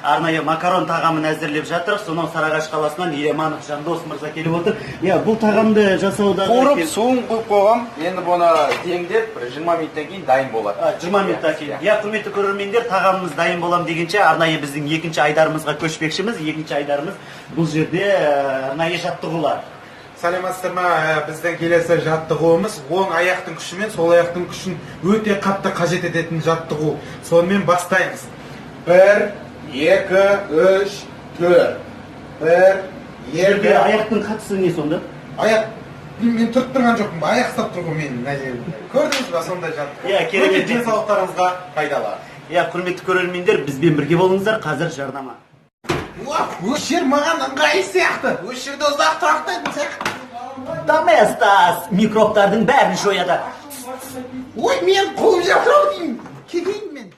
Арнайы макарон тағамын әзірлеп жатыр. Сонау Сарыағаш қаласынан Еламанов Жандос мырза келіп отыр. Иә, бұл тағамды жасаудағы Қуырып, суын құйып қойғам. Енді бұны демдеп, бір 20 минуттан кейін дайын болады. 20 минуттан кейін. Иә, құрметті көрермендер, тағамымыз дайын болам дегенше, арнайы біздің екінші айдарымызға көшпекшіміз. Екінші айдарымыз бұл жерде арнайы жаттығулар. Сәлеметсіздер ма? Біздің келесі жаттығуымыз оң аяқтың күшімен сол аяқтың күшін өте қатты қажет ететін жаттығу. Сонымен, бастаймыз. Бір, екі, үш, төрт. Бір, Жерде екі. Аяқтың қатысы не сонда? Аяқ, мен түртіп тұрған жоқпын ба? Аяқ ұстап тұр ғой мені мына жерде. Көрдіңіз ба, сондай жаттығу. Иә, керемет. Өте денсаулықтарыңызға пайдалы. Иә, құрметті көрермендер, бізбен бірге болыңыздар, қазір жарнама. Осы жер маған ыңғайлы сияқты. Осы жерде ұзақ тұрақтайтын сияқты. Доместос микробтардың бәрін жояды. Ой, мен қуып жатыр ау деймін. Кетейін мен.